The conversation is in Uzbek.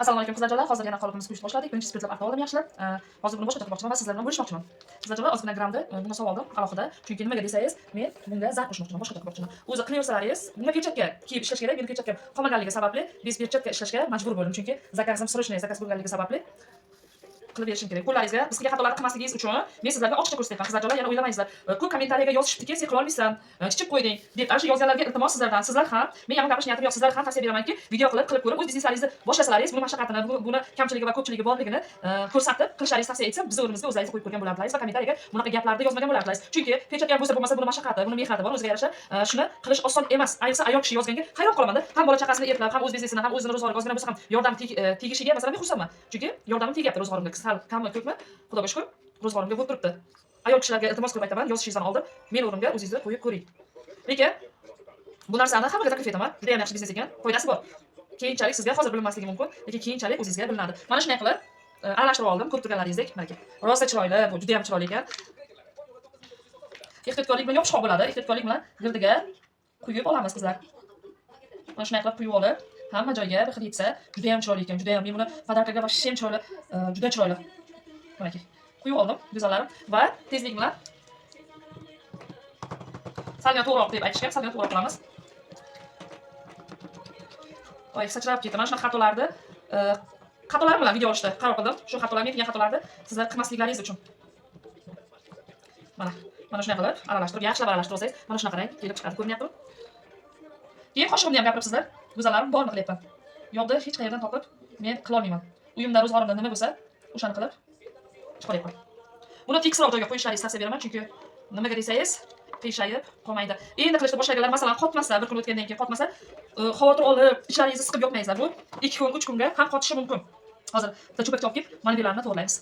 Assalomu alaykum, qizlarjonlar. Hozir yana qolipimizni quyishni boshladik. Birinchi spirtlab artib oldim yaxshilab. Hozir buni boshqacha qilmoqchiman va sizlar bilan bo'lishmoqchiman. Qizlarjonlar, ozgina grammni bunga solib oldim alohida. Chunki nimaga desangiz, men bunga zarb qo'shmoqchiman, boshqacha qilmoqchiman. O'zi qilaversalaringiz, bunga перчатка kiyib ishlash kerak. Meni перчатка m qolmaganligi sababli без перчатка ishlashga majbur bo'ldim. Chunki заказ im срочный заказ bo'lganligi sababli qilib berishim kerak. Qo'llaringizga biz qilgan xatolarni qilmasligingiz uchun men sizlarga ochiqcha ko'rsatyapman. Qizlarjonlar, yana o'ylamaysizlar. Ko'p kommentariyaga yozishibdiki, sen qila olmaysan, chichib qo'yding deb. Ana shu yozganlarga iltimos sizlardan. Sizlar ham, men yomon gapirish niyatim yo'q. Sizlar ham tavsiya beramanki, video qilib ko'rib, o'z bizneslaringizni boshlasalaringiz, buni mashaqqatini, buni kamchiligi va ko'pchiligi borligini ko'rsatib qilishlaringizni tavsiya etsam, bizni o'rnimizga o'zlaringizni qo'yib ko'rgan bo'lardilaringiz va kommentariyaga bunaqa gaplarni yozmagan bo'lardilaringiz. Chunki перчатка ham bo'lsa bo'lmasa, buni mashaqqati, buni mehnati bor o'ziga yarasha. Shuni qilish oson emas. Ayniqsa ayol kishi yozganga hayron qolaman-da. Ham bola chaqasini eplab, ham o'z biznesini, ham o'zini ro'zg'origa ozgina bo'lsa ham yordam tegishiga, masalan, men xursandman. Chunki yordamim tegyapti ro'zg'orimga. Sal kammi, ko'pmi, Xudoga shukur, ro'zg'orimga bo'lib turibdi. Ayol kishilarga iltimos qilib aytaman, yozishingizdan oldin meni o'rnimga o'zingizni qo'yib ko'ring. Lekin bu narsani hammaga taklif etaman. Juda ham yaxshi biznes ekan, foydasi bor. Keyinchalik sizga hozir bilinmasligi mumkin, lekin keyinchalik o'zingizga bilinadi. Mana shunday qilib aralashtirib oldim, ko'rib turganlaringizdek, manaki. Rosa chiroyli, bu juda ham chiroyli ekan. Ehtiyotkorlik bilan, yopishqoq bo'ladi. Ehtiyotkorlik bilan girdiga quyib olamiz, qizlar. Mana shunday qilib quyib olib, hamma joyga bir xil yetsa, juda ham chiroyli ekan, juda ham. Men buni подарка ga вообще ham chiroyli, juda chiroyli. Manaki. Quyib oldim, go'zallarim, va tezlik bilan salgina to'g'riroq deb aytishgan, salgina to'g'riroq qilamiz. Oy, sachrab ketdi. Mana shunaqa xatolarni xatolarim bilan video olishda qaror qildim. Shu xatolar, men qilgan xatolarni sizlar qilmasliklaringiz uchun. Mana shunday qilib aralashtirib, yaxshilab aralashtirib olsangiz, mana shunaqa rang kelib chiqadi. Ko'rinyaptimi? Keyin qoshig'imni ham gapiribsizlar. Go'zallarim, borini qilyapman. Yo'qda hech qayerdan topib men qila olmayman. Uyimda, ro'zg'orimda nima bo'lsa, o'shani qilib chiqaryapman. Buni tekisroq joyga qo'yishlaringizni tavsiya beraman, chunki nimaga desangiz, qiyshayib qolmaydi. Endi qilishni boshlaganlar, masalan, qotmasa, bir kun o'tgandan keyin qotmasa, xavotir olib, ichlaringizni siqib yotmaysizlar. Bu 2 kun, 3 kunga ham qotishi mumkin. Hozir bitta cho'pakcha olib kelib, mana bu yerlarni to'g'rilaymiz.